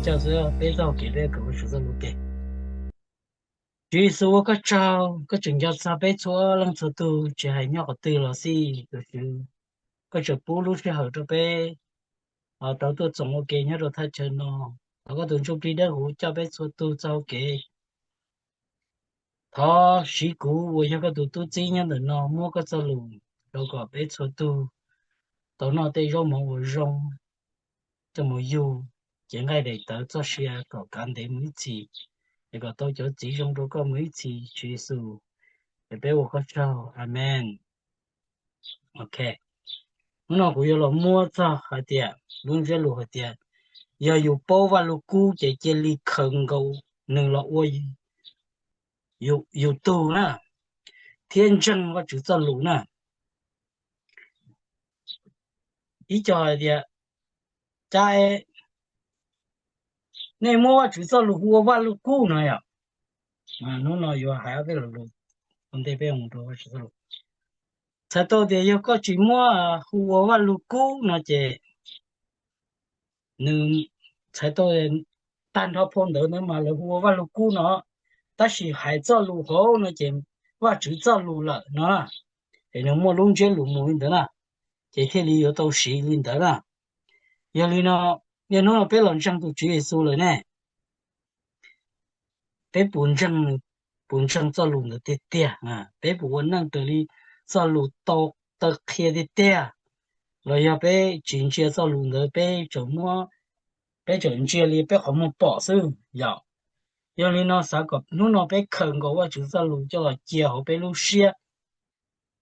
Coj xwb, peb txoj hau kev peb kawm Vajtswv txoj lus ua ke. Tswv Yexus, ua koj tsaug, koj tseem nco txog peb txhua leej txhua tus, tsis hais nyob qhov twg los xij, tus Tswv, koj tseem pub lub sij hawm rau peb tau tuaj txoos ua ke nyob rau thaj chaw no. Thov koj tus Ntsuj Plig dawb huv coj peb txhua tus txoj hau kev. Thov siv kuv uas yog koj tus tub txib nyob ntawm no muab koj txoj lus rau kom peb txhua tus tau noj tej zaub mov uas zoo, coj mus yug, cev nqaij daim tawv txoj sia kom kav ntev mus ib txhis, es kom tau cov txiv zoo rau koj mus ib txhis, Tswv Yexus. Es peb ua koj tsaug. Amees. Ok, hnub no kuv yuav los muab txog hais tias lub ntsiab lus hais tias yog yus paub Vaj Lug Kub ces cia li khaws nkaus nws los ua yus tug na, thiab ntseeg Vajtswv txoj lus na. Ib co hais tias, cas nej muab Vajtswv txoj lus hu ua Vaj Lug Kub no yom? Hnub no yuav hais ob peb lo lus ua ntej peb mus rau Vajtswv txoj lus. Txhais tau tias yog koj tsis muab hu ua Vaj Lug Kub no ces nws txhais tau tag nrho phau ntawv ntawd mas lawv hu ua Vaj Lug Kub no, tab sis hais txoj lus hauv no ces Vajtswv txoj lus lawm no, es nws muaj lub ntsiab lus mus li ntawd na, ces thiaj li yuav tau siv li ntawd na. Yog li no, niaj hnub no peb los ntseeg tus Tswv Yexus lawm ne, peb puas ntseeg, puas ntseeg txoj lus ntawd tiag tiag? Peb puas ua neej raws li txoj lus tau taw qhia tiag tiag, los yog peb tsis ntsia txoj lus ntawd, peb tseem muab, peb tseem ntsia li peb qhov muag pom xwb yom? Yog li no xav kom hnub no peb khaws nkaus Vajtswv txoj lus coj los cia hauv peb lub siab,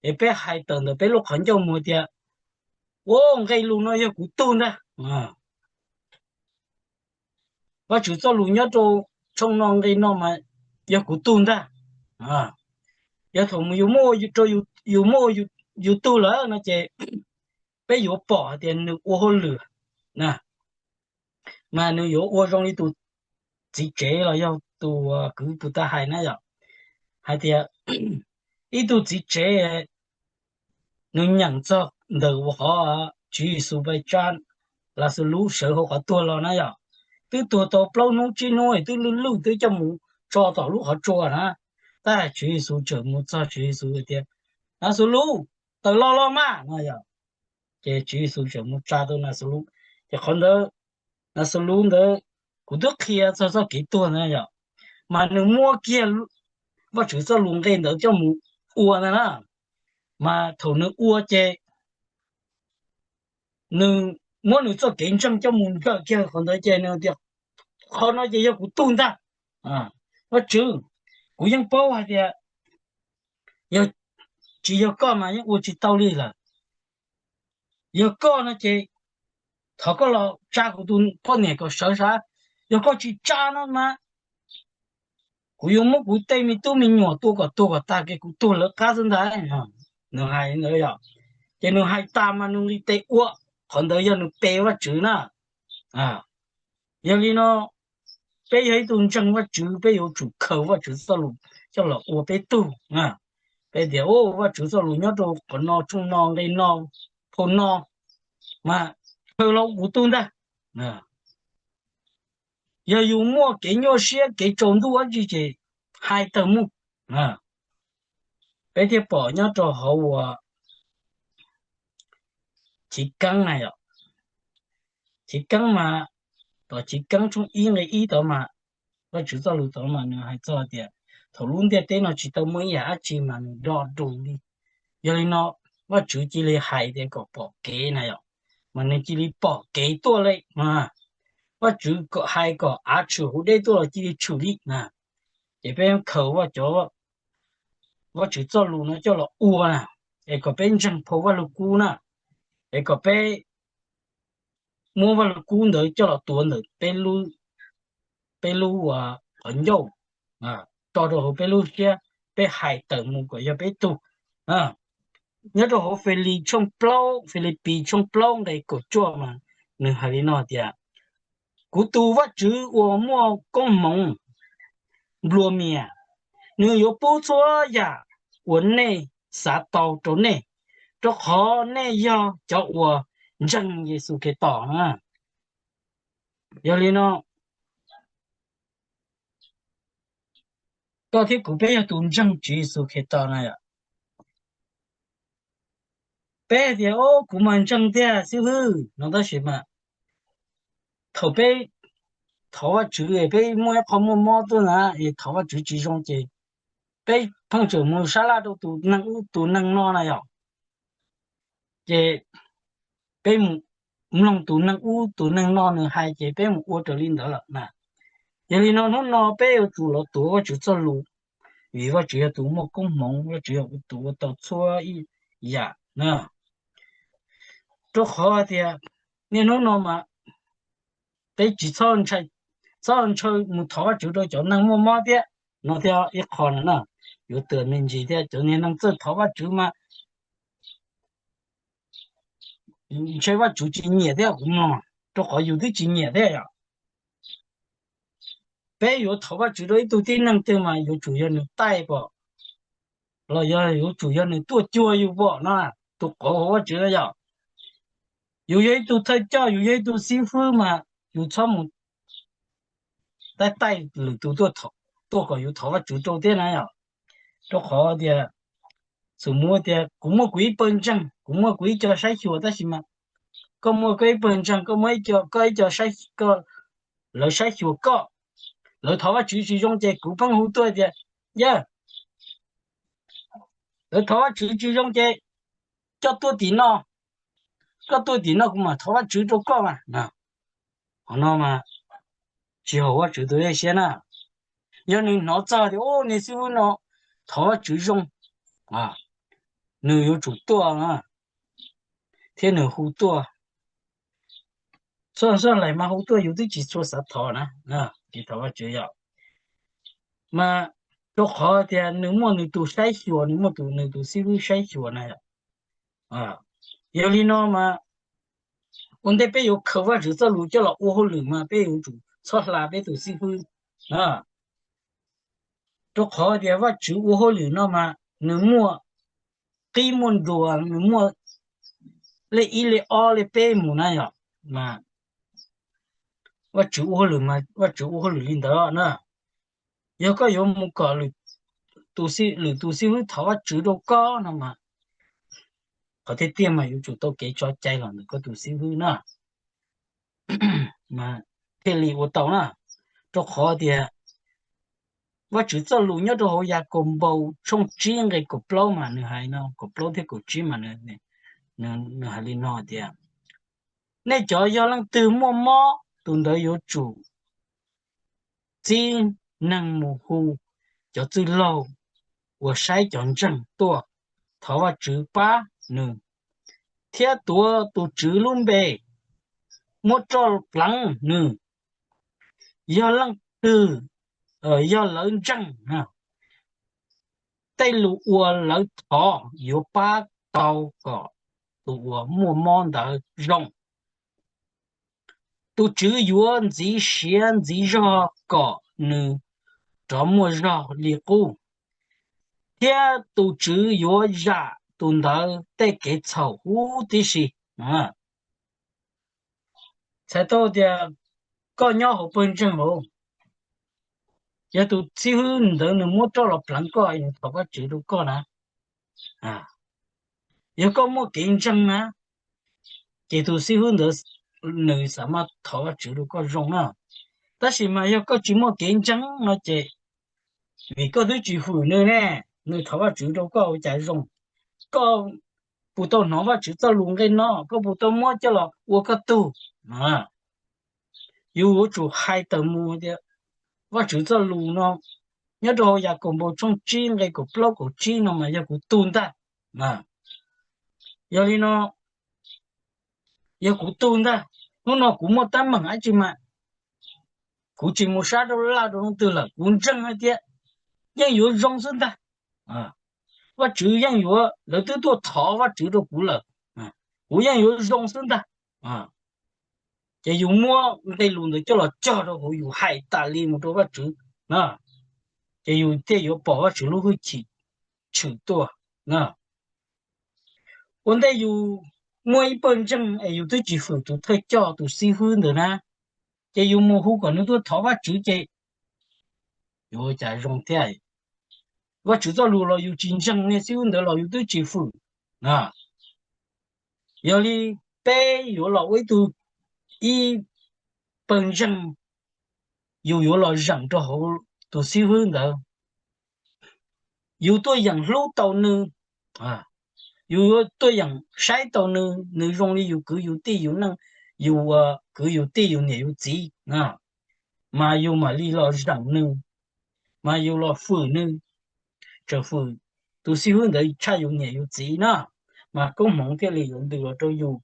es peb hais tawm ntawm peb lub qhov ncauj mus tias, ua nqe lus no yog kuv tug ntag. Vajtswv txoj lus nyob rau tshooj no nqe no mas yog kuv tug ntag. Yog thaum mus yus muaj rau, yus muaj yus tug lawm no ces peb yuav pom hais tias nws ua hauj lwm na, mas nws yuav ua zoo li tus txiv tsev los yog tus kwv puas tau hais na yom, hais tias ib tug txiv tsev nws nyeem txog ntawm uas qhov Tswv Yexus pais tsa Laxalus sawv hauv qhov tuag los na yom, twb tuag tau plaub hnub tsib hnub es twb lwj lwj twb coj mus tso tom lub qhov tsua na, tab Tswv Yexus tseem mus txog Tswv Yexus tias, Laxalus, tawm los los mas no yom. Ces Tswv Yexus tseem mus tsa tau Laxalus, ces qhov ntawd, Laxalus ntawd kuv twb qhia txog txoj kev tuag ntawd yom, mas nws muab kiag Vajtswv txoj lus nqe ntawd coj mus ua ntag na, mas thaum nws ua ces nws muab nws txoj kev ntseeg coj mus nplawm kiag qhov ntawd ces nws tias, qhov no ces yog kuv tug ntag. Vajtswv, kuv yeej paub hais tias yog tsis yog koj mas yeej ua tsis tau li lawm. Yog koj no ces thov koj los tsa kuv tus poj niam kom sawv sav. Yog koj tsis tsa no mas kuv yuav muab kuv tej me tub me nyuam tua kom tuag kom tag kiag, kuv tuag lawv qab xwb ntag. Nws hais ntawd yom, ces nws hais tas mas nws nqis tes ua, qhov ntawd yog nws pe Vajtswv na. Yog li no, peb yog ib tug ntseeg Vajtswv, peb yuav tsum khaws Vajtswv txoj lus coj los ua peb tug. Peb tias, Vajtswv txoj lus nyob rau qhov no, tshooj no, nqe no, phau no, mas khaws los ua kuv tug ntag. Yog yus muaj kev nyuaj siab kev tsaus ntuj dab tsi ces hais tawm mus. Peb thiaj pom nyob rau hauv uas Chiv Keeb na yom. Chiv Keeb mas, tom Chiv Keeb tshooj ib nqe ib tod mas, Vajtswv txoj lus tod mas nws hais txog tias thaum lub ntiaj teb no tsis tau muaj ib yam dab tsi mas nws do dus li. Yog li no, Vajtswv cia li hais tias kom pom kev na yom, mas nws cia li pom kev tuaj li. Vajtswv hais kom av tshwm hauv dej tuaj los cia li tshwm li na. Ces peb khaws cov Vajtswv txoj lus no coj los ua na, es kom peb ntseeg phau Vaj Lug Kub na, es kom peb muab Vaj Lug Kub ntawd coj los tuav ntawm peb lub qhov ncauj, tso rau hauv peb lub siab, peb hais tawm mus kom yog peb tug. Nyob rau hauv Fili tshooj plaub, Filipis tshooj plaub nqe kaum cuaj mas nws hais li no tias, kuv tus Vajtswv uas muaj koob hmoov nplua mias, nws yuav pub txhua yam uas nej xav tau rau nej, rau qhov nej yog cov uas ntseeg Yexus Khetos na. Yog li no, koj thiab kuv peb yog tus ntseeg Tswv Yexus Khetos na yom. Peb tias, o, kuv mas ntseeg thiab xib hwb no, tab sis mas thaum peb thov Vajtswv, peb muaj ib qho muaj mob tuaj na, es thov Vajtswv tsis zoo ces peb pheej tseem mus sab laj rau tus neeg ub tus neeg no na yom. Ces peb mus mloog tus neeg ub tus neeg no nws hais ces peb mus ua raws li ntawd lawm na. Yog li no hnub no peb yuav tsum los tuav Vajtswv txoj lus, vim Vajtswv yog tus muaj koob hmoov, Vajtswv yog tus ua tau txhua ib yam na. Rau qhov hais tias niaj hnub no mas peb tsis txhob ntshaw mus thov Vajtswv rau cov neeg muaj mob thiab no thiab ib qho no na. Yuav tawm me ntsis thiab, cov niag neeg txawj thov Vajtswv mas ntshe Vajtswv tsis nyiam thiab kuv mloog, rau qhov yus twb tsis nyiam thiab yom. Peb yuav thov Vajtswv rau ib tug tib neeg twg mas yuav tsum yog nws taij pom los yog yuav tsum yog nws tuaj cuag yus pom no, tus qauv hauv Vajtswv na yom. Yus yog ib tug thawj coj, yus yog ib tug xib fwb mas yus txhob mus taij taij lwm tus tuaj kom yus thov Vajtswv rau thiab na yom. Rau qhov tias, xum muv tias kuv muaj kuv ib pawg ntseeg, kuv muaj kuv ib co saib xyuas, tab sis mas koj muaj koj ib pawg ntseeg, koj muaj koj ib co, lawv saib xyuas koj, lawv thov Vajtswv tsis zoo ces kuv pheej hu tuaj tias, yawg, lawv thov Vajtswv tsis zoo ces coj tuaj tim no, koj tuaj tim no kuv mam thov Vajtswv rau koj mas. Qhov no mas tsis haum Vajtswv tus dej siab na. Yog nws hnov txog tias, o, niag xib fwb no thov Vajtswv zoo, nws yuav tsum tuaj thiab nws hu tuaj. Txhua txhua lais mas hu tuaj yus twb tsis tshua xav thov na, tsis thov Vajtswv yom. Mas rau qhov tias nws muaj nws tus saib xyuas, nws muaj tus nws tus xib fwb saib xyuas na yom. Yog li no mas ua ntej peb yuav khaws Vajtswv txoj lus coj los ua hauj lwm mas peb yuav tsum txhob hla peb tus xib fwb na. Rau qhov tias Vajtswv ua hauj lwm no mas nws muaj qib muaj nruas, nws muaj lej ib lej ob lej peb mus na yom. Mas Vajtswv ua hauj lwm mas Vajtswv ua hauj lwm li ntawd na. Yog koj yuav mus kom lwm tus xib fwb thov Vajtswv rau koj no mas qhov tiag tiag mas yuav tsum tau kev tso cai los ntawm koj tus xib fwb na, thiaj li ua tau na. Rau qhov tias Vajtswv txoj lus nyob rau hauv Yakaunpaus tshooj tsib nqe kaum plaub mas nws hais no, kaum plaub thiab kaum tsib mas nws hais li no tias, nej cov yog leej twg muaj mob, tus ntawd yuav tsum txib neeg mus hu cov txwj laug uas saib cov ntseeg tuaj thov Vajtswv pab nws, thiab tuav tus Tswv lub npe muab roj pleev nws. Yog leej twg, yog lawv ntseeg, tej lus uas lawv thov yuav pab tau kom tus uas muaj mob ntawd zoo. Tus Tswv yuav ntxiv siav ntxiv zog kom nws rov muaj zog li qub, thiab tus Tswv yuav zam tus ntawd tej kev txhaum huv tib si. Txhais tau tias koj nyob hauv pawg ntseeg hauv, yog tus xib hwb ntawd nws muab roj los pleev koj es nws thov Vajtswv rau koj na, yog koj muaj kev ntseeg na, ces tus xib hwb ntawd nws xav mas thov Vajtswv rau koj zoo na. Tab sis mas yog koj tsis muaj kev ntseeg no ces vim koj twb tsis hwm nws ne, nws thov Vajtswv rau koj ua cas zoo? Koj puas tau hnov Vajtswv txoj lus nqe no? Koj puas tau muab coj los ua koj tug? Yus yuav tsum hais tawm mus tias Vajtswv txoj lus no nyob rau hauv Yakaunpaus tshooj tsib nqe kaum plaub kaum tsib no mas yog kuv tug ntag. Yog li no, yog kuv tug ntag, hnub no kuv muaj teeb meem dab tsi mas kuv tsis mus sab rau laj rau leej twg lawm, kuv ntseeg hais tias yeej yuav zoo xwb ntag. Vajtswv yeej yuav, lawv twb tuaj thov Vajtswv rau kuv lawm, kuv yeej yuav zoo xwb ntag. Ces yus muab nqe lus ntawd coj los cog rau hauv yus hais tas li mus rau Vajtswv na, ces yus thiaj yuav pom Vajtswv lub hwj chim tshwm tuaj na. Ua ntej yus muaj ib pawg ntseeg es yus twb tsis hwm tus thawj coj tus xib hwb ntawd na, ces yus mus hu kom nws tuaj thov Vajtswv ces yuav ua cas zoo thiab? Vajtswv txoj lus los yus tsis ntseeg, niag xib hwb ntawd los yus twb tsis fwm. Yog li peb yuav los ua ib tug, ib pawg ntseeg, yus yuav los zeem rau hauv tus xib hwb ntawd. Yus tuaj yeem hlub tau nws, yus yuav tuaj yeem saib tau nws, nws zoo li yus kwv yus tij yus neej, yus kwv yus tij yus niam yus txiv, mas yus mam li los zeem nws, mas yus los fwm nws. Tseem fwm tus xib hwb ntawd tshaj yus niam yus txiv na, mas koob hmoov thiaj li yuav ntws los rau yus,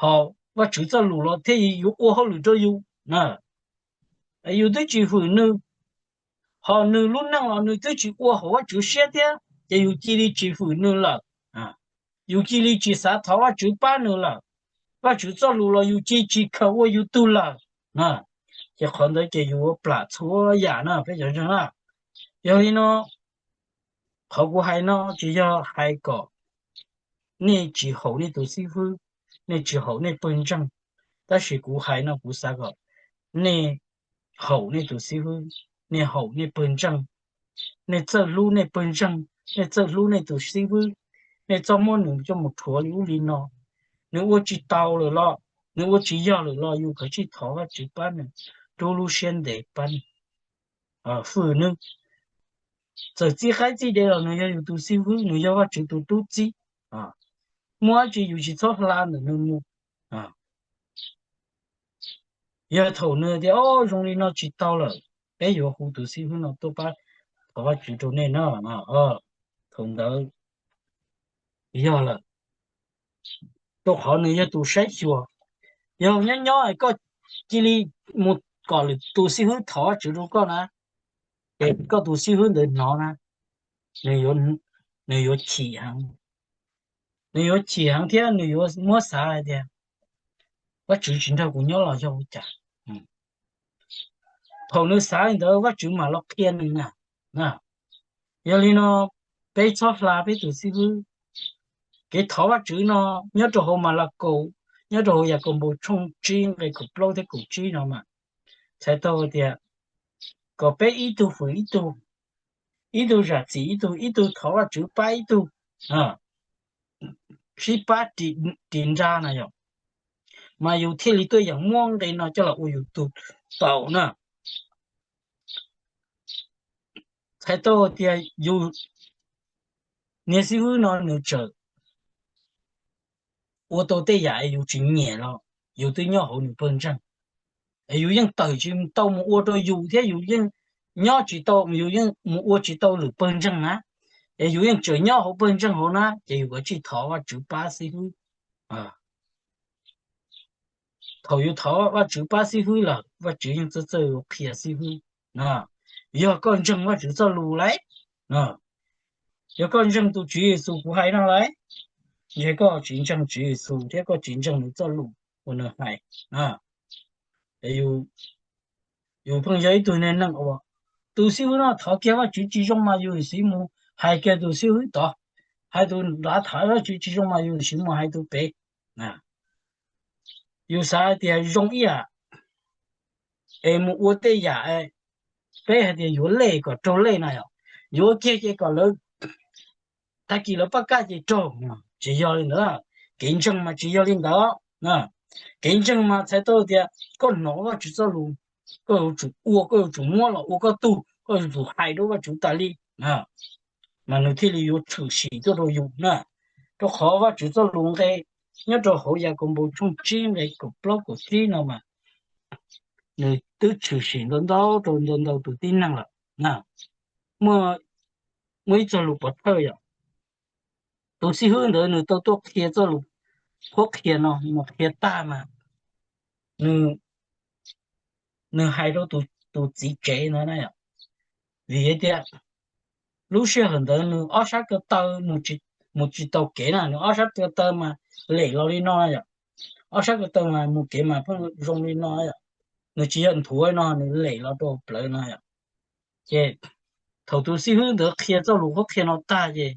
ho Vajtswv txoj lus los thiaj yuav ua hauj lwm rau yus. Yus twb tsis fwm nws, ho nws lub neej los nws twb tsis ua hauv Vajtswv siab thiab, ces yus cia li tsis fwm nws lawm, yus cia li tsis xav thov Vajtswv pab nws lawm, Vajtswv txoj lus los yus cia tsis khaws ua yus tug lawm, ces qhov ntawd ces yus ua plam txhua yam na peb cov ntseeg na. Yog li no, qhov kuv hais no tsis yog hais kom nej tsis haum nej tus xib hwb, nej tsis haum nej pawg ntseeg, tab sis kuv hais no kuv xav kom nej haum nej tus xib hwb, nej haum nej pawg ntseeg, nej txawj hlub nej pawg ntseeg, nej txawj hlub nej tus xib hwb, nej txhob muab nws coj mus rhuav li ub li no. Nws ua tsis tau lawm los, nws ua tsis yog lawm los yus kav tsij thov Vajtswv pab nws, rub lub siab ntev pab nws, fwm nws. Txawm txij qaib txij dev los nws yog yus tus xib hwb, nws yog Vajtswv tus tub txib, muaj dab tsi yus tsis txhob hla ntawm nws mus. Yog thaum nws tias, o, zoo li no tsis tau lawm, peb yuav hu tus xib hwb no tuaj pab thov Vajtswv rau nej na, thaum ntawd yog lawm. Rau qhov nws yog tus saib xyuas. Yog nyob nyob koj cia li mus kom lwm tus xib hwb thov Vajtswv rau koj na, ces koj tus xib hwb ntawd hnov na, nws yuav chim heev. Nws yuav chim heev thiab nws yuav muab xav hais tias, Vajtswv tsis nrog kuv nyob los yog ua cas? Thaum nws xav li ntawd Vajtswv mam los qhia nws na. Yog li no, peb txhob hla peb tus xib hwb. Kev thov Vajtswv no nyob rau hauv Malakaus, nyob rau hauv Yakaunpaus tshooj tsib nqe kaum plaub thiab kaum tsib no mas txhais tau tias kom peb ib tug fwm ib tug, ib tug zam txim ib tug, ib tug thov Vajtswv pab ib tug, sib pab ris nra na yom, mas yus thiaj li tuaj yeem muab nqe no coj los ua yus tus tau na. Txhais tau tias yus niag xib hwb no nws tseem ua tau tej yam es yus tsis nyiam los yus twb nyob hauv nws pawg ntseeg, es yus yeej tawm tsis tau mus ua rau yus thiab yus yeej nyob tsis tau, yus yeej mus ua tsis tau lwm pawg ntseeg na, es yus yeej tseem nyob hauv pawg ntseeg hauv na, ces yus kav tsij thov Vajtswv pab xib hwb. Thaum yus thov Vajtswv pab xib hwb lawm, Vajtswv yeej txawj txawj yuav qhia xib hwb. Yog koj ntseeg Vajtswv txoj lus lawm, yog koj ntseeg tus Tswv Yexus kuv hais no lawm, ntshe koj tsis ntseeg Tswv Yexus thiab koj tsis ntseeg nws txoj lus uas nws hais. Yus pheej yog ib tug neeg uas tus xib hwb no thov kiag Vajtswv tsis zoo mas yus siv mus hais kiag tus xib hwb tod, hais tus ntav thov Vajtswv tsis zoo mas yus siv mus hais tus pem. Yus xav hais tias zoo ib yam es mus ua tej yam peb hais tias yuav lej kom raug lej na yom, yuav kiag ces kom lawv, tag kis lawv pab kaj ces raug. Tsis yog li ntawd, kev ntseeg mas tsis yog li ntawd. Kev ntseeg mas txhais tau tias koj hnov Vajtswv txoj lus, koj yuav tsum ua, koj yuav tsum muab los ua koj tug, koj yuav tsum hais rau Vajtswv tas li, mas nws thiaj li yuav tshwm sim tuaj rau yus na. Rau qhov Vajtswv txoj lus nqe nyob rau hauv Yakaunpaus tshooj tsib nqe kaum plaub kaum tsib no mas nws twb tshwm sim ntau ntau rau ntau ntau tus tib neeg lawm. Muaj, muaj ib txog lus pov thawj yom, tus xib hwb ntawd nws tau tuaj qhia txoj lus, qhuab qhia no mus qhia tag mas nws, nws hais rau tus txiv tsev ntawd na yom, vim tias lub sij hawm ntawd nws ob sab ko taw mus tsis tau kev na, nws ob sab ko taw mas lem los li no yom, ob sab ko taw mas mus kev mas pheej zoo li no yom, nws tsis yog nthuav no, nws lem los rau plawv no yom. Ces thaum tus xib hwb ntawd qhia txoj lus qhuab qhia no tag ces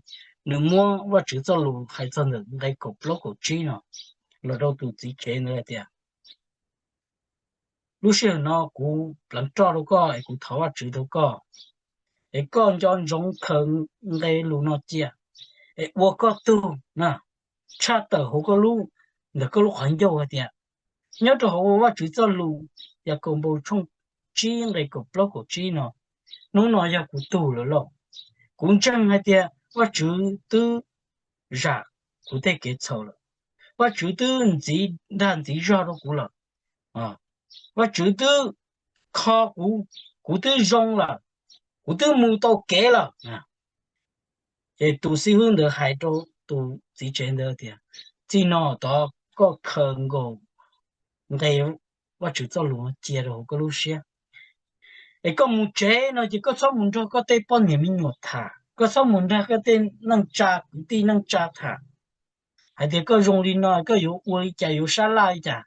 nws muab Vajtswv txoj lus hais txog ntawm nqe kaum plaub kaum tsib no los rau tus txiv tsev ntawd hais tias, lub sij hawm no kuv pleev roj rau koj es kuv thov Vajtswv rau koj, es koj nco ntsoov khaws nqe lus no cia, es ua koj tug na, tshaj tawm hauv koj lub, ntawm koj lub qhov ncauj hais tias, nyob rau hauv Vajtswv txoj lus Yakaunpaus tshooj tsib nqe kaum plaub kaum tsib no, hnub no yog kuv tug lawm lauj. Kuv ntseeg hais tias Vajtswv twb zam kuv tej kev txhaum lawm. Vajtswv twb ntxiv dag ntxiv zog rau kuv lawm. Vajtswv twb kho kuv, kuv twb zoo lawm, kuv twb mus tau kev lawm. Ces tus xib hwb ntawd hais rau tus txiv tsev ntawd tias, txij no tod koj khaws nkaus nqe Vajtswv txoj lus no cia rau hauv koj lub siab, es koj mus tsev no ces koj txhob mus nrog koj tej poj niam me nyuam tham, koj txhob mus nrog koj tej neej tsa kwv tij neej tsa tham hais tias koj zoo li no koj yuav ua li cas yuav sab laj li cas,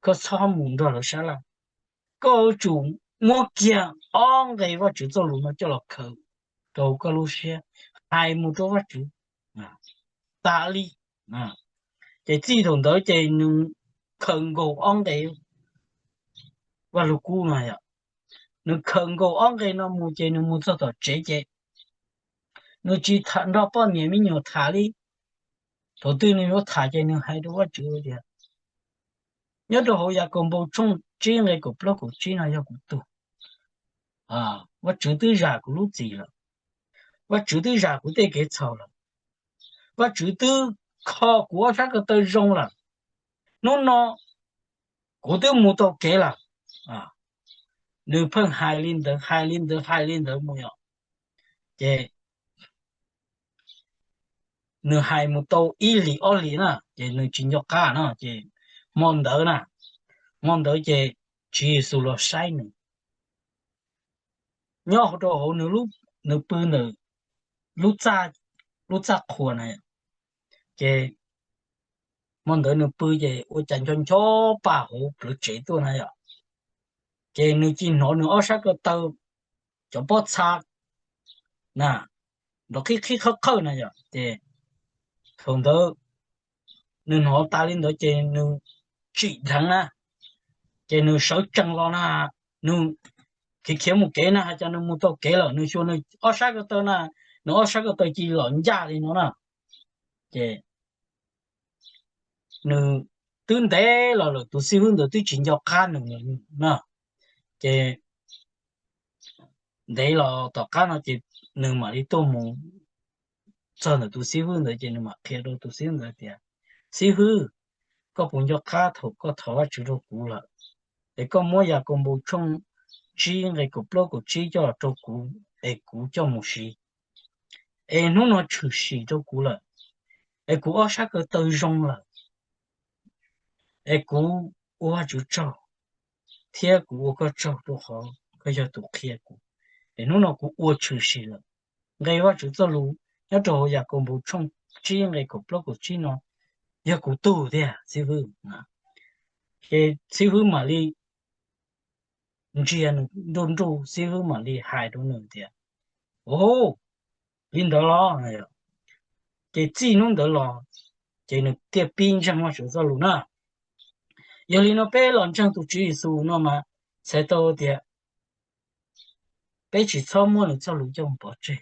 koj txhob mus nrog lawv sab laj. Koj yuav tsum muab kiag ob nqe Vajtswv txoj lus no coj los khaws rau koj lub siab, hais mus rau Vajtswv tas li. Ces txij thaum ntawd ces nws khaws nkaus ob nqe Vaj Lug Kub no yom. Nws khaws nkaus ob nqe no mus ces nws mus txog tom tsev ces nws tsis tham nrog poj niam me nyuam tham li. Thaum twg nws yuav tham ces nws hais rau Vajtswv tias, nyob rau hauv Yakaunpaus tshooj tsib nqe kaum plaub kaum tsib no yog kuv tug. Vajtswv twb zam kuv lub txim lawm. Vajtswv twb zam kuv tej kev txhaum lawm. Vajtswv twb kho kuv ob sab ko taw zoo lawm. Hnub no kuv twb mus tau kev lawm. Nws pheej hais li ntawd, hais li ntawd, hais li ntawd mus yom. Ces nws hais mus tau ib hlis ob hlis na ces nws tsis nco qab no ces hmo ntawd na, hmo ntawd ces Tswv Yexus los saib nws nyob rau hauv nws pw ntawm lub txaj qhua na. Ces hmo ntawd nws pw ces ua cas ncho ncho pa hauv plawv tsev tuaj na yom. Ces nws cia hnov nws ob sab ko taw cov pob txha na nrov qhib qhib qhawb qhawb na yom. Ces thaum ntawd nws hnov tas li ntawd ces nws tsim dheev na, ces nws sawv tsees los na, nws khiav khiav mus kev na, hais tias nws mus tau kev lawm, nws xyuas nws ob sab ko taw na, nws ob sab ko taw cia li los ncaj li no na. Ces nws twb ntev los lawm, tus xib hwb ntawd twb tsis nco qab nws na. Ces ntev los tom qab no ces nws mam li tuaj mus txog ntawm tus xib hwb ntawd ces nws mam qhia rau tus xib hwb ntawd tias, xib hwb, koj puas nco qab thaum koj thov Vajtswv rau kuv lawm, es koj muab Yakaunpaus tshooj tsib nqe kaum plaub kaum tsib coj los rau kuv, es kuv coj mus siv, es hnub no tshwm sim rau kuv lawm, es kuv ob sab ko taw zoo lawm, es kuv ua Vajtswv tsaug, thiab kuv ua koj tsaug rau qhov koj yog tus qhia kuv, es hnub no kuv ua tshwm sim lawm. Nqe Vajtswv txoj lus nyob rau hauv Yakaunpaus tshooj tsib nqe kaum plaub kaum tsib no yog kuv tug tiag xib hwb. Ces xib hwb mam li ntsia nws nruj nruj, xib hwb mam li hais rau nws tias, o, li ntawd los? Ces txij hnub ntawd los ces nws thiaj pib ntseeg Vajtswv txoj lus na. Yog li no peb los ntseeg tus Tswv Yexus no mas txhais tau tias peb tsis txhob muab nws txoj lus coj mus pov tseg.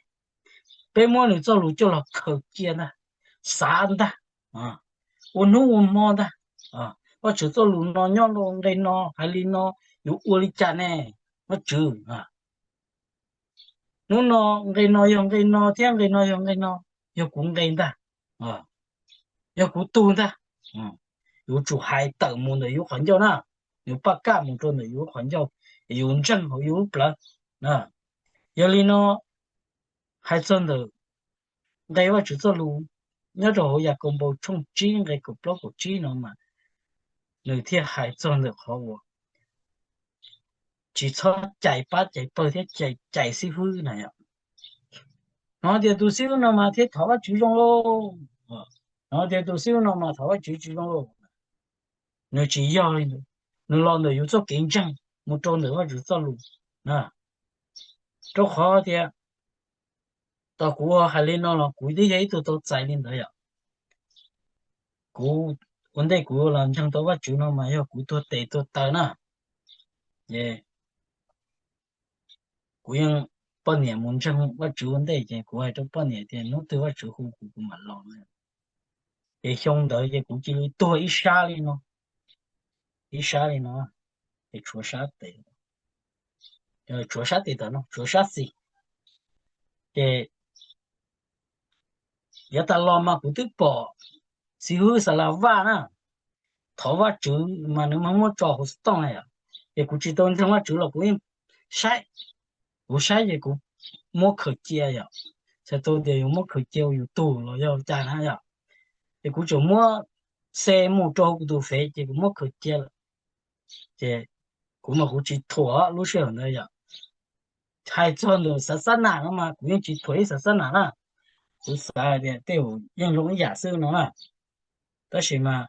Peb muab nws txoj lus coj los khaws cia ntag, xav ntag, ua hnub ua hmo ntag. Vajtswv txoj lus no nyob rau nqe no hais li no, yuav ua li cas ne Vajtswv? Hnub no nqe no yog nqe no thiab nqe no yog nqe no, yog kuv nqe ntag, yog kuv tug ntag. Yuav tsum hais tawm mus ntawm yus qhov ncauj na, yus paj kaj mus rau ntawm yus qhov ncauj, yus ntseeg hauv yus lub plawv. Yog li no, hais txog ntawm nqe Vajtswv txoj lus nyob rau hauv Yakaunpaus tshooj tsib nqe kaum plaub kaum tsib no mas nws thiaj hais txog ntawm qhov uas tsis txhob cais pab cais pawg thiab cais xib fwb na yom. Hnov tias tus xib fwb no mas thiaj thov Vajtswv zoo lauj, hnov tias tus xib fwb no mas thov Vajtswv tsis zoo lauj. Nws tsis yog li ntawd, nws los ntawm yus txoj kev ntseeg mus rau ntawm Vajtswv txoj lus na. Rau qhov tias, tom kuv hais li no los kuv twb yog ib tug tau txais li ntawd yom. Kuv ua ntej kuv los ntseeg tau Vajtswv no mas yog kuv tuag tes tuag taw na, kuv yeej poj niam mus ntseeg Vajtswv ua ntej ces kuv hais rau poj niam tias hnub twg Vajtswv hu kuv kuv mam los no. Ces xyoo ntawd ces kuv cia li tuag ib sab li no, ib sab li no, ces tshuav sab tes, tshuav sab tes tom no, tshuav sab xis. Ces yav tas los mas kuv twb pom xib hwb Xas Las Vaj na, thov Vajtswv mas nws muab tso hauv xov tooj na yom. Ces kuv tsis tau ntseeg Vajtswv los kuv yeej saib, kuv saib ces kuv muab khaws cia yom. Txhais tau tias yus muab khaws cia ua yus tug los yog cas na yom. Ces kuv tseem muab xe mus rau hauv kuv tus fev ces kuv muab khaws cia lawm. Ces kuv mas kuv tsis thuam lub sij hawm ntawd yom. Hais txog ntawm xav xab nam no mas kuv yeej tsis thuam ib xav xab nam na. Kuv xav hais tias tej zaum yeej zoo ib yam xwb no na. Tab sis mas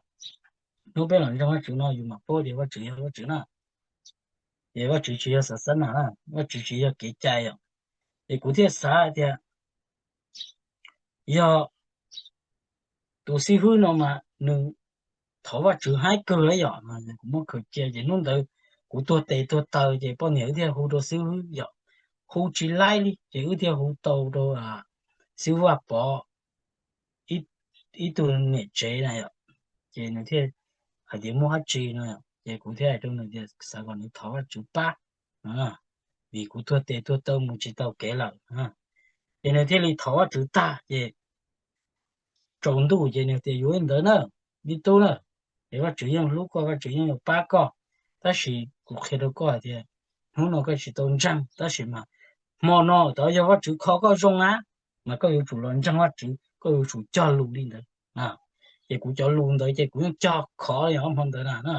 hnub peb los ntseeg Vajtswv no yus mam paub tias Vajtswv yog Vajtswv na. Ces Vajtswv tsis yog xav xab nam na, Vajtswv tsis yog kev cai yom. Ces kuv thiaj xav hais tias yog tus xib hwb no mas nws thov Vajtswv haib kawg li yom, kuv muab khaws cia ces hnub ntawd kuv tuag tes tuag taw ces poj niam wb thiaj hu rau xib hwb yom, hu tsis laib li ces wb thiaj hu tau rau xib hwb Vaj Pov ib tug niam tsev na yom, ces nws thiaj hais tias muaj dab tsi no yom, ces kuv thiaj hais rau nws tias xav kom nws thov Vajtswv pab, vim kuv tuag tes tuag taw mus tsis tau kev lawm. Ces nws thiaj li thov Vajtswv tag ces tsaus ntuj ces nws tias yuav li ntawd na, me tub na, es Vajtswv yeej hlub koj, Vajtswv yeej yuav pab koj, tab sis kuv qhia rau koj hais tias hnub no koj tsis tau ntseeg tab sis mas hmo no tod yog Vajtswv kho koj zoo na, mas koj yuav tsum los ntseeg Vajtswv, koj yuav tsum cog lus li ntawd. Ces kuv cov lus ntawd ces kuv yeej cog khov li hmo ntawd na.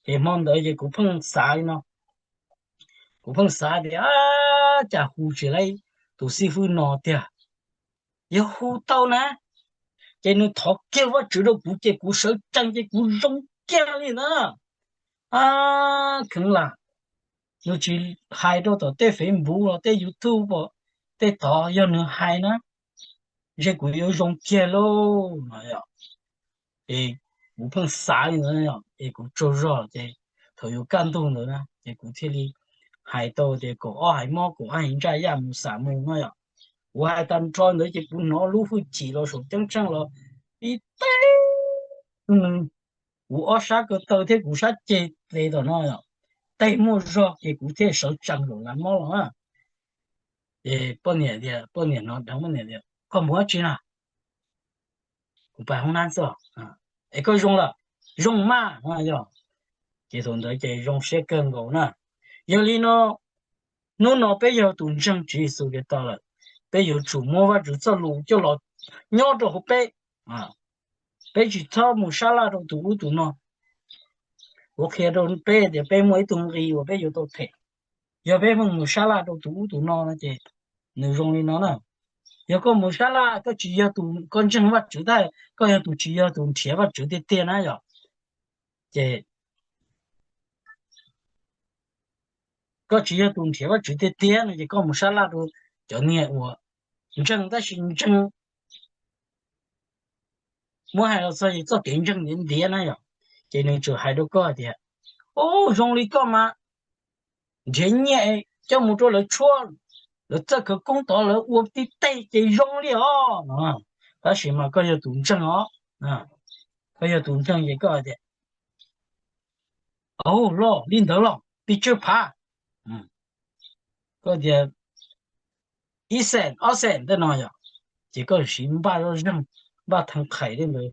Ces hmo ntawd ces kuv pheej xav li no, kuv pheej xav tias cas hu tsis laib tus xib hwb no tiag, yog hu tau na ces nws thov kiag Vajtswv rau kuv ces kuv sawv tsees ces kuv zoo kiag li ntawd. Kheev lam, nws tsis hais rau tom tej Facebook los tej YouTube, tej tod yog nws hais na, ntshe kuv yuav zoo kiag lauj no yom. Es kuv pheej xav li ntawd yom, es kuv tsaug zog ces thaum yuav kaj ntug ntawd na ces kuv thiaj li hais tau tias kaum ob haiv mob kaum ob haiv ntsaj yaj mus xam mus no yom. Kuv hais tag nrho ntawd ces kuv hnov lub hwj chim los saum ceeb tsheej los ib teg, kuv ob sab ko taw thiab kuv sab ceg tes tom no yom, teg muaj zog ces kuv thiaj sawv tsees saum lav mob los na. Ces poj niam tias, poj niam hnov dheev poj niam tias koj mus dab tsi na? Kuv pais hoob nab xwb. Es koj zoo lawm? Zoo maj no yom. Ces thaum ntawd ces zoo siab kawg nkaus na. Yog li no, hnub no peb yog tus ntseeg Tswv Yexus Khetos lawm, peb yuav tsum muab Vajtswv txoj lus coj los nyob rau hauv peb. Peb tsis txhob mus sab laj rau tus ub tus no. Kuv qhia rau peb tias peb muaj ib tug nqi uas peb yuav tau them. Yog peb pheej mus sab laj rau tus ub tus no no ces nws zoo li no na. Yog koj mus sab laj, koj tsis yog tus, koj ntseeg Vajtswv tab, koj yog tus tsis yog tus nrhiav Vajtswv tiag tiag na yom. Ces koj tsis yog tus nrhiav Vajtswv tiag tiag no ces koj mus sab laj rau cov niag uas ntseeg tab sis ntseeg, muab hais los txog ces txoj kev ntseeg ntiav ntiav na yom. Ces nws tsuas hais rau koj tias, ub, zoo li koj mas nrhiav nyiaj coj mus rau lawv tshuab, lawv txawj khawv koob tod lawv ua tib teg ces zoo li os no. Tab sis mas koj yog tus ntseeg os, koj yog tus ntseeg ces koj tias, au los li ntawd los pes tsawg phav? Koj tias ib xees ob xees tej no yom, ces koj siv npaj zoj zeeg, npaj thee qhais tej ntawd.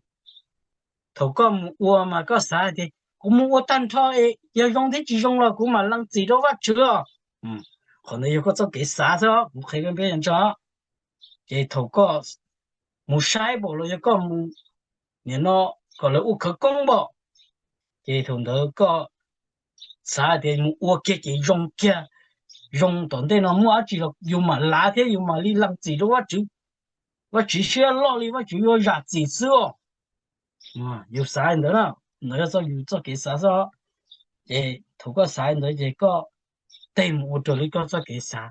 Thaum koj mus ua mas koj xav tias kuv mus ua tag nrho es yog zoo thiab tsis zoo los kuv mam lees txim rau Vajtswv os. Qhov ntawd yog koj txoj kev xav xwb, kuv qhia koj peb ntso. Ces thaum koj mus saib npaum los yog koj mus nim no kom lawv ua khawv koob npaum, ces thaum ntawd koj xav tias mus ua kiag ces zoo kiag, zoo tom ntej no muaj dab tsi los yus mam lav thiab yus mam li lees txim rau Vajtswv. Vajtswv siab loj li, Vajtswv yuav zam txim xwb os. Yus xav li ntawd na, ntawd yog txoj, yus txoj kev xav xwb. Ces thaum koj xav li ntawd ces koj teg mus ua raws li koj txoj kev xav,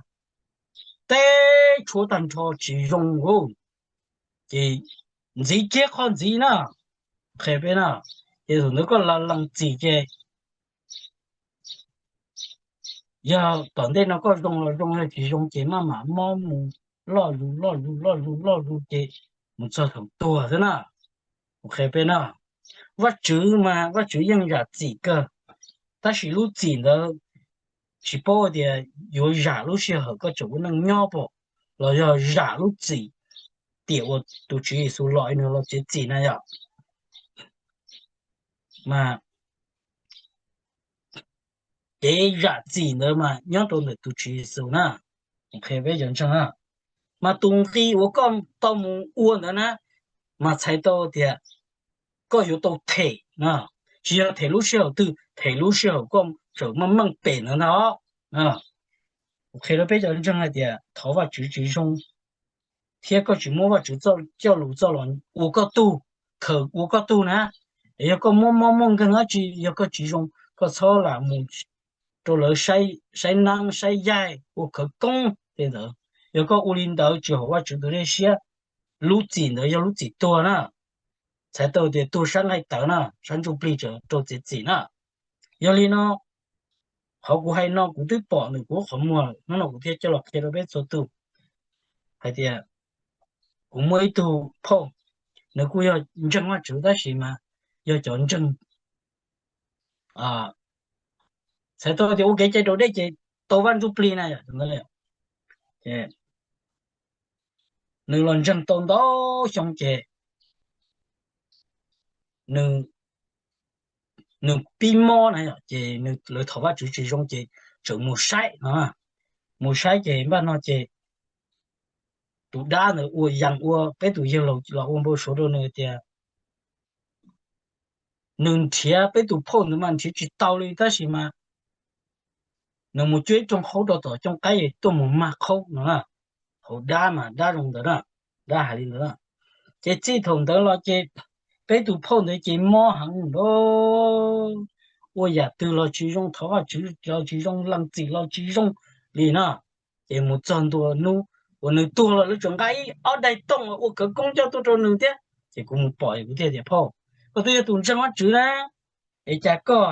teb tshuav tag nrho tsis zoo, ces ntxiv kiag qhov ntxiv na, qhia peb na, ces thaum ntawd koj lees txim ces Yog tom ntej no koj zoo los zoo, yog tsis zoo ces maj mam mob mus loj zus loj zus loj zus loj zus ces mus txog thaum tuag xwb na. Qhia peb na, Vajtswv mas Vajtswv yeej zam txim kawg, tab sis lub txim ntawd tsis paub tias yuav zam lub sij hawm koj tseem ua neej nyob pom, los yog zam lub txim tiam uas tus Tswv Yexus los nws los txiav txim na yom. Mas kev zam txim ntawd mas nyob rau ntawm tus Tswv Yexus na. Qhia peb cov ntseeg na, mas tus nqi uas koj tau mus ua ntawd na, mas txhais tau tias koj yuav tau them, tsis yog them lub sij hawm twg, them lub sij hawm koj tseem meej meej pem ntawd ntag. Qhia rau peb cov ntseeg hais tias thov Vajtswv tsis zoo, thiab koj tsis muab Vajtswv coj lus txoj los ua koj tug, khaws ua koj tug na. Es yog koj muab mob muaj nkeeg dab tsi, yog koj tsis zoo, koj txhob lam mus rau lawv saib neeb saib yaig ua khawv koob tej ntawd. Yog koj ua li ntawd tsis haum Vajtswv tus dej siab, lub txim ntawd yog lub txim tuag na, txhais tau tias tuag sab nqaij tawv na, sab ntsuj plig rau txiav txim na. Yog li no, qhov kuv hais no kuv twb pom ntawm kuv qhov muag, hnub no kuv thiaj coj los qhia rau peb txhua tus hais tias kuv muaj ib tug phauj, nws kuj yog ntseeg Vajtswv tab sis mas yog cov ntseeg, txhais tau tias ua kev cai raus dej ces tau Vaj Ntsuj Plig na. Nws los ntseeg tau ntau xyoo ces nws pib mob na yom, ces lawv thov Vajtswv tsis zoo ces tseem mus saib no, mus saib ces npaj no ces tus dab ntawd ua yees ua peb tus yawg laus los ua npau suav rau nws tias nws nrhiav peb tus phauj ntawd mas nrhiav tsis tau li tab sis mas nws mus cuab ib rooj qhaub rau tom cooj qaib tuaj mus mag qhaub no na. Hauv dab mas dab zoo ntawd na, dab hais li ntawd na. Ces txij thaum ntawd los ces peb tus phauj ntawd ces mob heev lawm, ua yam twg los tsis zoo, thov Vajtswv los tsis zoo, lees txim los tsis zoo li na. Ces mus txog ntua hnub uas nws tuag los lawv tseem nqa ib ob daig tooj ua khawv koob coj tuaj rau nws thiab. Ces kuv mus pom kuv thiaj tias, phauj, koj twb yog tus ntseeg Vajtswv na, es cas koj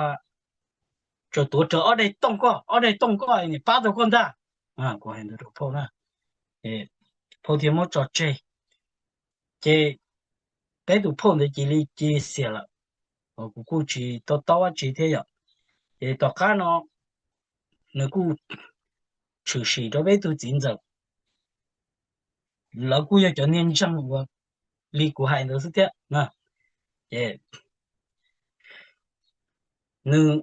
tseem tuav rawv ob daig tooj koj, ob daig tooj koj es nws pab tau koj ntag. Kuv hais ntawd rau phauj na, phauj thiaj muab tso tseg. Ces peb tus phauj ntawd cia li cia li xiam lawm, kuv kuj tsis to taub dab tsi thiab yom. Ces tom qab no nws kuj tshwm sim rau peb tug txiv ntxawm, lawv kuj yog cov niag ntseeg uas li kuv hais ntawd xwb thiab na. Ces nws